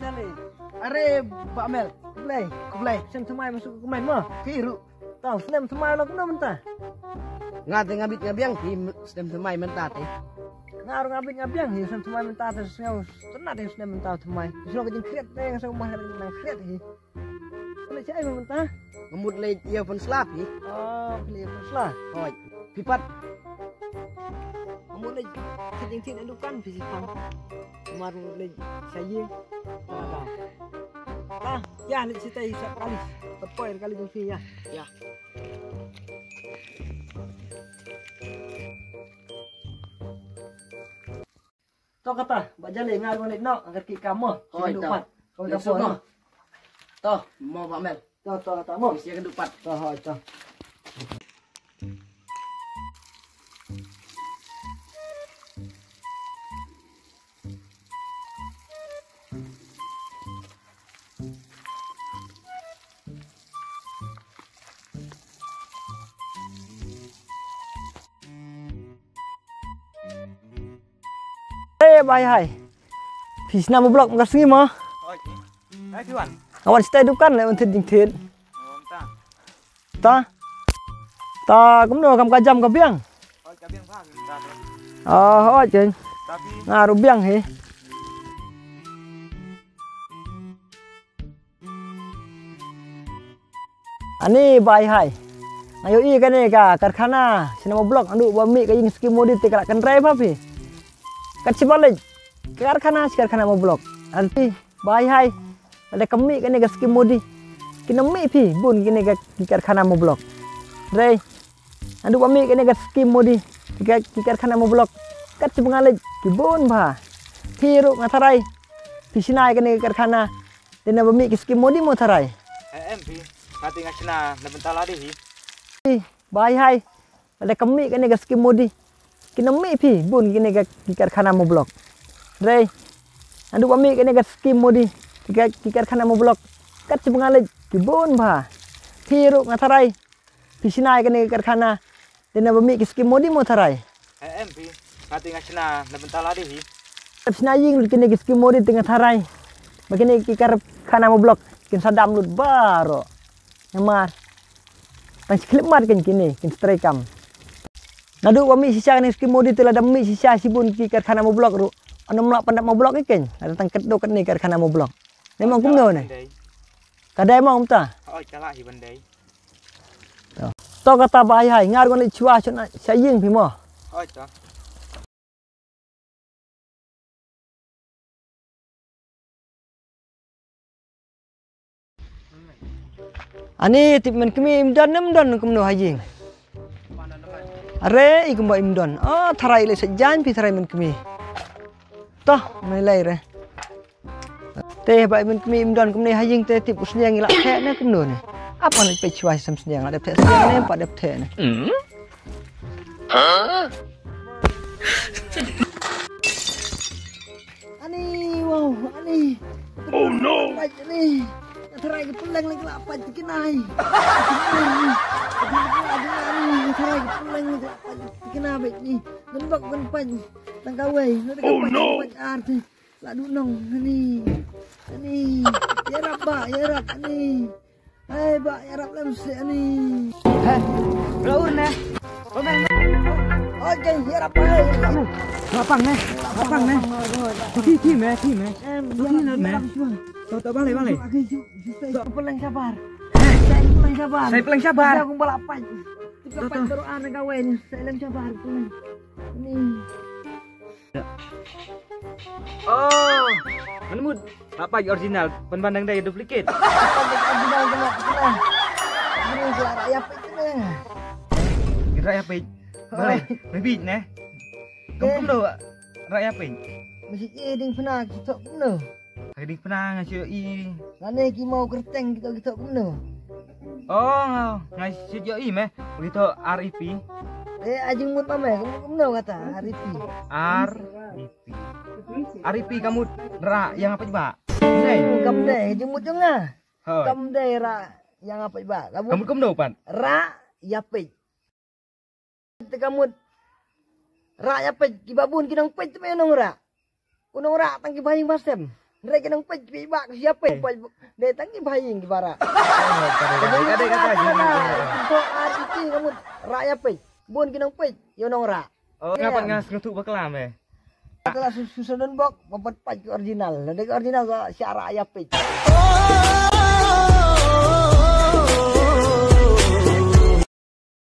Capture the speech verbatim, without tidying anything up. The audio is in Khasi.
Jale. Are Bah Mel, khublei, khublei. Snem thymmai ma shu kmen mo. Phi ruh. Tang snem thymmai la kumno mynta? Nga te nga bit nga biang phi snem thymmai mynta te. Nga ruh nga bit nga biang hi snem thymmai mynta te, sngew tynnat hi snem mynta thymmai. Shu ka jingkhriat te nga shu mah nang khriat hi. Phi leit shaei mynta? Nga mut leit ïa pynslap hi. Oh, phi leit pynslap. Hooid. Phi pat? Nga mut leit thied jingthied na dukan phi shu khang. Mar mut leit sha ïing. Ah, ïa leit shatei sha kali. Ka poi kali jong phi ïa. Ïa. To kata, Bah Jale nga ruh leit noh, nga kyrkieh kam mo. Hooid, to. Ka dei pat. Ka dei pat mo. To, mo Bah Mel. To, to kata mo. Bisi ka dei pat. To, hooid, to. Eh, Bah Haihai. Phi shna mo block ka sngi mo? Oi, ki. Ai, phi wan. Nga wan shatei dukan leh, wan thied jingthied. Oh, mynta. Ta. Ta, kumno kam ka jam ka biang? Oi, ka biang bha, mynta tu. Ah, oi, jeng. Tapi nga ruh biang hi. Ani Bah Haihai. Nga ïohi kane ka karkhana shna mo block, naduh ba mih ka ïing skim modi te ka la kynrei bha phi. Kat shi ba leit karkhana shi karkhana mo block. Ani Bah Haihai. Lada kam mih kane ka skim modi, kin ym mih phi bun kine ka ki karkhana mo block. Hynrei naduh ba mih kane ka skim modi, ki ka, ki karkhana mo block, kat shi ba nga leit ki bun bha. Phi ruh nga tharai phi shna ïa kane ka karkhana. Te na ba mih ki skim modi mo tharai? Eh, em phi, nga te nga shna na bynta lade hi. Bah Haihai, lada kam mih kane ka skim modi, kin ym mih phi bun kine ka ki karkhana mo block. Hynrei naduh ba mih kane ka skim modi, ki ka, ki karkhana mo block, kat shi ba nga leit ki bun bha. Phi ruh nga tharai phi shna ïa kane ka karkhana. Te na ba mih ki skim modi mo tharai? Eh, em phi, nga te nga shna na bynta lade hi. Shna ïing lut kine ki skim modi te nga tharai ba kine ki karkhana mo block kin sa dam lut baroh. Namar tang shi khyllipmat kein kine kin sa trei kam. Naduh ba mih shisha kine ki skim modi te lada mih shisha shibun ki karkhana mo block ruh, ym lah pyndap mo block kein. Lada tang katto katne karkhana mo block. Ne mo kumno ne? Ka dei mo kumta. Oi, ka lah hi ban dei. To. To kata Bah Haihai, nga ruh ngan leit shuwa sha ïing phi mo. Hooid, to. Ani tip men kmie im don, im don kumno ha ïing. Are i kumba im don. Oh, tharai leit sha jaiñ phi tharai men kmie. To, me lei re. Te ba i men kmie im don kumne ha ïing te tip u sniang i lah theh ne kumno ne. Apa leit peit shuwa shisha sniang, la dep theh sniang ne, pa dep theh ne. Ani, wow, ani. Oh no. Pait ani. Tharai ka pylleng leng la pait ki nai. Ani, tharai ka pylleng leng la pait ki nai beit ni. Ngan bok ngan pait. Tang kawei, ngan pait ar te. La duh nong ani. Ani. Ïarap ba, ïarap ani. Hai ba, ïarap lem seh ani. Heh. Raur ne. Komen ne. Oi, jeng ïarap ba. Lapang ne. Lapang ne. Ki ki me, ki me. Em, ïarap me. To to bale bale. To peleng sabar. Saya peleng sabar. Saya peleng sabar. Aku balak pait. Kita pait baru ana kawen. Saya lem sabar peleng. Ni. Oh, anu mut. Apa original? Pynban dang dei duplicate. Original dei duplicate. Ini gua rakyat itu. Rakyat peit. Bale, bebit ne. Kum kum do rakyat peit. Masih eh ding pernah kita kumno. Ka dei pynang nga shu ïohi. Lane ki maw kyrteng kito kito kumno? Oh, nga shu ïohi me. Kito R E P. Eh, ajing mut mame, kumno kata R E P? R E P. R E P ka mut rah ïa nga peit ba. Dei. Hmm, kam dei, ajing mut jong nga. Hooid. Kam dei rah ïa nga peit ba. Ka mut kumno pat? Rah ïa peit. Te ka mut rah ïa peit, kiba bun ki nongpeit te me nongrah. U nongrah tang kiba ïing ba sem. Hynrei ki nongpeit phi ba ki ïa peit. Peit dei tang ki bha ïing ki ba rah. Ka dei ka dei ka dei. Ko ar iti ka mut rah ïa peit. Bun ki nongpeit ïa nongrah. Oh, nga pat nga sngewthuh bakla me. Ka la su su sa don bok ba pat peit ki original. Lada ki original ka sha rah ïa peit.